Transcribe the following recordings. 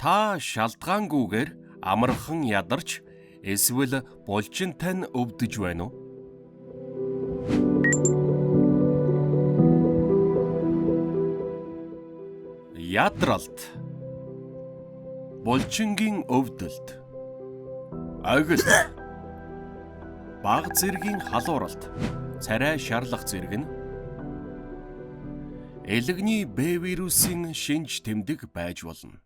Та шалтгаангүйгээр амархан ядарч эсвэл булчин тань өвдөж байна уу? Ядралт, булчингийн өвдөлт, огилт, баг зэргийн халууралт, царай шарлах зэрэг нь элэгний Б вирусын шинж тэмдэг байж болно.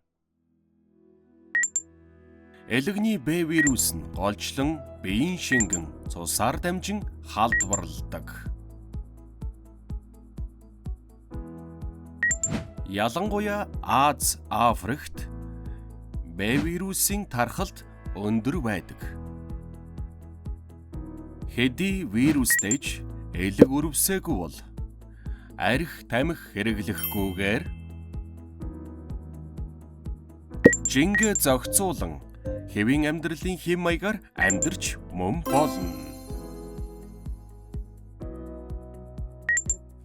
Элэгний Б вирус нь голчлон биеийн шингэн цусаар дамжин халдварладаг. Ялангуяа Аз, Африкт Б вирусын тархалт өндөр байдаг. Хэдий вирустэй ч элэг өрөвсөөгүй бол арх тамхи хэрэглэхгүйгээр жингээ зохицуулан хэвийн амьдралын хэм маягаар амьдарч мөн болно.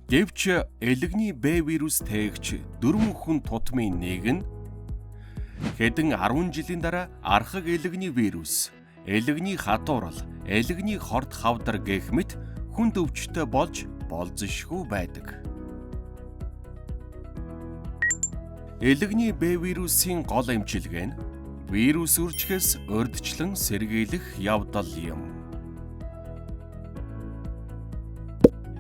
Гэвч элэгний Б вирус тээгч 4 хүн тутмын нэг нь хэдэн 10 жилийн дараа архаг элэгний вирус, элэгний хатуурал, элэгний хорт хавдар гэх мэт хүнд өвчтөй болж болзошгүй байдаг. Элэгний Б вирусын гол эмчилгээ нь вирус үржихээс урьдчилан сэргийлэх явдал юм.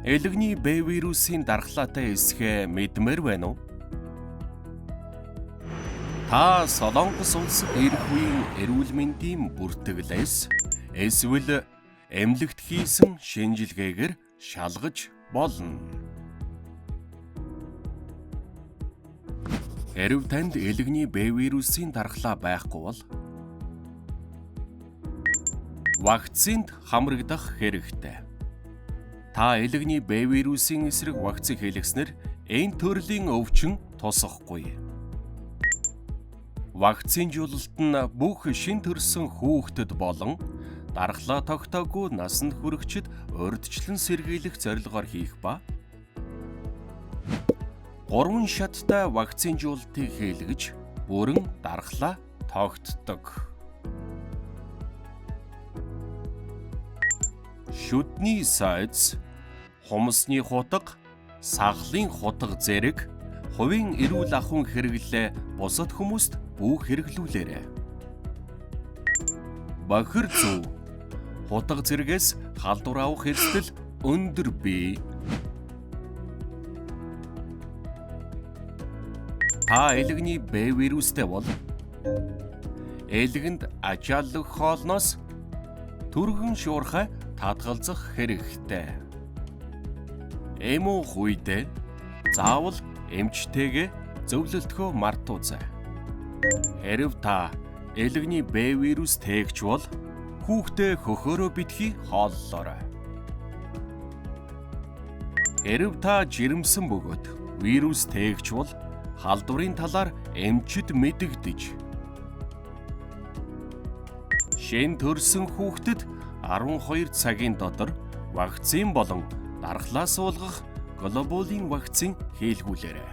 Элэгний Б вирусын дархлаатай эсэхээ мэдмээр байна уу? Та Солонгос улсад ирэх үеийн эрүүл мэндийн бүртгэлээс эсвэл эмнэлэгт хийсэн шинжилгээгээр шалгаж болно. Хэрэв танд элэгний Б вирусын дархлаа байхгүй бол вакцинд хамрагдах хэрэгтэй. Та элэгний Б вирусын эсрэг вакцин хийлгэснээр энэ төрлийн өвчин тусахгүй. Вакцинжуулалт нь бүх шинэ төрсэн хүүхдэд болон дархлаа тогтоогүй насанд хүрэгчид урьдчилан сэргийлэх зорилгоор хийх ба 3 шаттай вакцинжуулалтыг хийлгэж бүрэн дархлаа тогтдог. Шүдний сойз, хумсны хутга, сахлын хутга зэрэг хувийн эрүүл ахуйн хэрэглээ бусад хүмүүст бүү хэрэглүүлээрэй. Бохир зүү, хутга зэргээс халдвар авах эрсдэл өндөр бий. Та элэгний Б вирустэй бол элгэнд ачааллах хоолноос түргэн шуурхай татгалзах хэрэгтэй. Эм уух үедээ заавал эмчтэйгээ зөвлөлтгөө мартуузай. Хэрэв та элэгний Б вирус тээгч бол хүүхдээ хөхөөрөө битгий хооллоорой. Хэрэв та жирэмсэн бөгөөд вирус тээгч бол халдварын талаар эмчид мэдэгдэж шинэ төрсэн хүүхдэд 12 цагийн дотор вакцин болон дархлаа суулгах глобулин вакцин хийлгүүлээрэй.